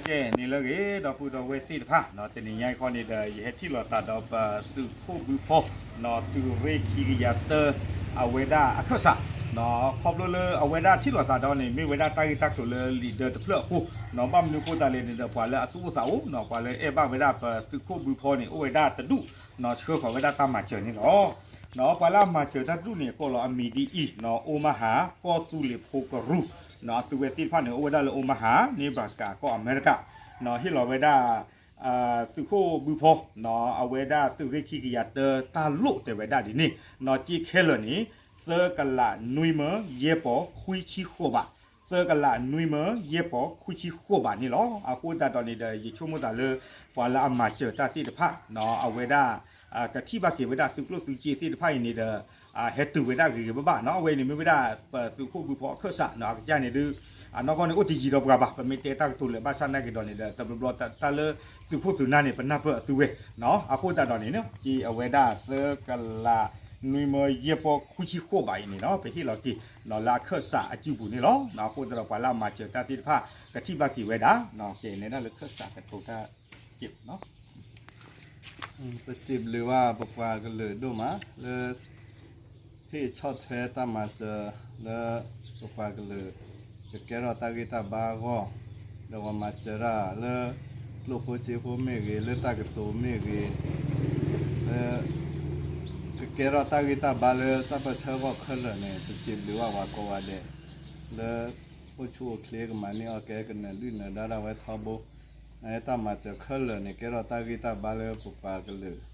ကဲ န့ၣ်လၢအဂ့ၤ ဒီပုၢ်ဒီဝဲၢ်သ့ၣ်တဖၣ် တနံၤညါအံၤဃီန့ၣ်ဒီး ယဟဲထံၣ်လိာ်သးဒီးပသုးခိၣ်ဘုဖီ သုးရ့ၣ်ခံကယၤတၢ အဝဲဒၣ်အခၢၣ်စး ခီဖျိလၢအဝဲဒၣ်ထံၣ်လိာ်သးဒီးန့ၣ် မ့ၢ်ဝဲဒၣ်တၢ်ဂ့ၢ်တၢ်ကျိၤလၢလံာ်ဒၢတဖျၢၣ်အဃိ ဘၣ်မနုၤအဃိသတးလဲၣ်န့ၣ်ဒီး ပှၤလၢအသူၣ်အိၣ်သးအိၣ် ပှၤလၢအဲၣ်ဘၣ်ဝဲဒၣ်ပသုးခိၣ်ဘုဖီန့ၣ် အိၣ်ဝဲဒၣ်တဒူၣ် ဆှၢဃီၤဝဲဒၣ်တၢ်မၤစၢၤန့ၣ်လီၤ. ပှၤလၢအမၤစၢၤတၢ်တဒူၣ်န့ၣ် အကိးလီၤအမံၤဒ်အံၤ အိမဟါ ကီၢ်သူလ့ၤဖိကရူၢ် အသုဝဲသ့ၣ်တဖၣ်န့ၣ် အိၣ်ဝဲဒၣ်လၢအိမဟါ Nebraska ကီၢ်အမဲရကၤ ဟ့ၣ်လီၤဝဲဒၣ် သုးခိၣ်ဘုဖီ အဝဲဒၣ်သုးရ့ၣ်ခံကယၤတၢ တၢ်လိၣ်တဲဝဲဒၣ်ဒ်န့ၣ် စ့ခဲလၢာ်န့ၣ် သၢကလးနွံမၢယဲၢ်ပီၤခွံဆံဃိးဘး, သၢကလးနွံမၢယဲၢ်ပီၤခွံဆံဃိးဘးန့ၣ်လီၤ. အဃိသတးဒီးန့ၣ်ဒီး ယဆိကမိၣ်သးလၢ ပှၤလၢအမၤစၢၤတၢ်သ့ၣ်တဖၣ် အဝဲဒၣ် ကထံၣ်ဘၣ်က့ၤဝဲဒၣ်သုးကျိၣ်သုးစ့သ့ၣ်တဖၣ်အံၤန့ၣ်ဒီး ဟဲတုၤဝဲဒၣ်ဂ့ၤဂ့ၤဘၣ်ဘၣ်နီၤ. အဝဲန့ၣ်မ့ၢ်ဝဲဒၣ်ပသုးခိၣ်ဘုဖီအခၢၣ်စးနီၤ အကစၢ်န့ၣ်ဒုး အနီၢ်ကီၢ်န့ၣ်အိၣ်တယံၤဒီးပှၤဘၣ် ပမ့ၢ်တဲတၢ်ကတိၤလၢၤ ဘၣ်ဆၣ်နာ်က့ၤဒီးန့ၣ်ဒီး တဘျီဘျီတၢ်လၢသုးခိၣ်သုးနၢ်န့ၣ် ပနၢ်ပၢၢ်အသုဝဲနီၤ. အဃိသတးဒီးန့ၣ် က့ၤအဝဲဒၣ်သၢကလးနွံမၢယဲၢ်ပီၤခွံဆံဃိးဘးအံၤန့ၣ်နီၤ ပဟ့ၣ်လီၤက့ၤနီၤလၢအခၢၣ်စးအစုပူၤန့ၣ်လီၤ. အဃိသတးဒီးပှၤလၢအမၤစၢၤတၢ်သ့ၣ်တဖၣ် ကထံၣ်ဘၣ်က့ၤဝဲဒၣ် ကဲန့ၣ်ဒၣ်လၢခၢၣ်စးကတိၤတၢ်က့ၤနီၤ ပစံးဘျုးဘၣ်ပပှၤကလုာ်ဒိၣ်မးလၢ ဟ့ၣ်ဆီၣ်ထွဲတၢ်မၤစၢၤလၢ ပပှၤကလုာ် ကကဲထီၣ်တၢ်ဂံၢ်တၢ်ဘါအဂီၢ်, ဒီးပှၤမၤစၢၤတၢ်လၢ ကျိၣ်ဖိစ့ဖိမ့ၢ်ဂ့ၤ, လၢတၢ်ကတိၤမ့ၢ်ဂ့ၤ, လၢ ကကဲထီၣ်တၢ်ဂံၢ်တၢ်ဘါလၢတၢ်ပၢၢ်ဆၢအဂီၢ်ခဲလၢာ်န့ၣ် ပစံးဘျုးဘၣ်ပှၤကိးဂၤဒဲး လၢ အိၣ်ဆူၣ်အိၣ်ချ့ကမၤန့ၢ်အီၣ်ကဲ ကနၢၤဒုၣ်နၢၤဒါဒၣ်ဝဲထီဘိ, တၢ်မၤစၢၤခဲလၢာ်န့ၣ် ကဲထီၣ်တၢ်ဂံၢ်တၢ်ဘါလၢပပှၤကလုာ် ဟံး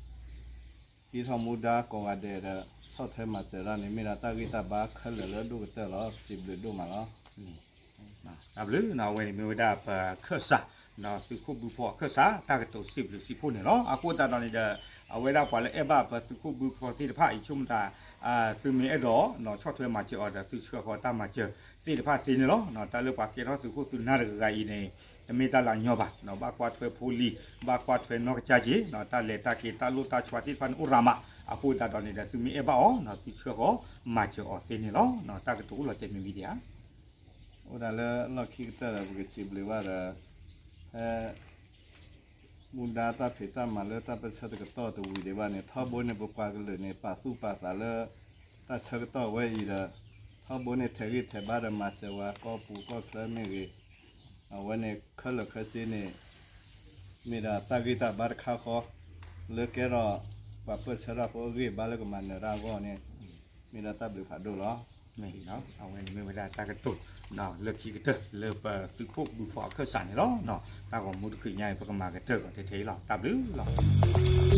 ထီၣ်မူဒါကိးဂၤဒဲးဒီး ဆီၣ်ထွဲမၤစၢၤတၢ်န့ၣ် မ့ၢ်ဒၣ်တၢ်ဂံၢ်တၢ်ဘါခဲလၢာ်လၢအဒိၣ်ကတၢၢ်လီၤ. စံးဘျုးဒိၣ်မးလီၤ. တၢ်ဘျုးနီၤ အဝဲန့ၣ်မ့ၢ်ဝဲဒၣ်ပခၢၣ်စး သုးခိၣ်ဘုဖီအခၢၣ်စး တၢ်ကတိၤစံးဘျုးစံးဖှိၣ်န့ၣ်လီၤ. အဃိသတးဒီးန့ၣ်ဒီး အဝဲဒၣ်ပှၤလၢအဲၣ်ဘၣ်ပသုးခိၣ်ဘုဖီသ့ၣ်တဖၣ်အံၤ ဆိကမိၣ်သး သုမ့ၢ်အဲၣ်ဒိးနီၤဆီၣ်ထွဲမၤစၢၤအီၤဒီး သုဆှၢဃီၤတၢ်မၤစၢၤသ့ၣ်တဖၣ်သ့န့ၣ်လီၤ. တၢ်လၢပှၤကဲထီၣ်သုးခိၣ်သုးနၢ်တဂၤဂၤအံၤန့ၣ် တမ့ၢ်တၢ်လၢအညီဘၣ်, ဘၣ်ကွၢ်ထွဲဖိလံၤ, ဘၣ်ကွၢ်ထွဲနီၢ်ကစၢ်က့ၤ, တၢ်လဲၤတၢ်က့ၤတၢ်လိၣ်တၢ်ဆီသ့ၣ်တဖၣ်န့ၣ်အိၣ်ရၤမး, အဃိသတးဒီးန့ၣ်ဒီး သုမ့ၢ်အဲၣ်ဘၣ်အီၤ သုဆှၢဃီၤမၤစၢၤအီၤသ့န့ၣ်လီၤ. တၢ်ကတိၤအိၣ်လီၤတဲာ်မ့ၢ်ဝံၤဒံးဧါ အိၣ်ဒၣ်လၢလီၢ်ခံကတၢၢ်ဒီး ပကစံးဘျုးဘၣ်ဒီး ဖဲ မူဒါတၢ်ဖံးတၢ်မၤလၢတၢ်ပၢၢ်ဆၢတကတီၢ်တဝံၤဒံးဘၣ်န့ၣ် ထီဘိန့ၣ် ပပှၤကလုာ်န့ၣ် ပာ်သူၣ်ပာ်သးလၢ တၢ်ဆၢကတီၢ်ဝဲအံၤဒီး ထီဘိန့ၣ် ထဲးဂံၢ်ထဲးဘါဒီးမၤစၢၤဝဲ ကီၢ်ပူၤကီၢ်ချၢမ့ၢ်ဂ့ၤ, အဝဲန့ၣ်ခဲလၢာ်ခဲဆ့န့ၣ် မ့ၢ်ဒၣ်တၢ်ဂံၢ်တၢ်ဘါတခါဃီ လၢကဲထီၣ် ပှၤပၢၢ်ဆၢတၢ်ဖိအဂံၢ်အဘါလၢကမၤနၢၤတၢ်အဂီၢ်န့ၣ် မ့ၢ်ဒၣ်တၢ်ဘျုးဖးဒိၣ်လီၤ. မ့ၢ်အဝဲန့ၣ်မ့ၢ်ဝဲဒၣ်တၢ်ကတိၤ လၢခံကတၢၢ်လၢပသုးခိၣ်ဘုဖီအခၢၣ်စးန့ၣ်လီၤ. တၢ်ဂီၤမူတချုးညါအံၤ ပကမၤကတၢၢ်ကီးထဲထဲအံၤလီၤ. တၢ်ဘျုးလီၤ.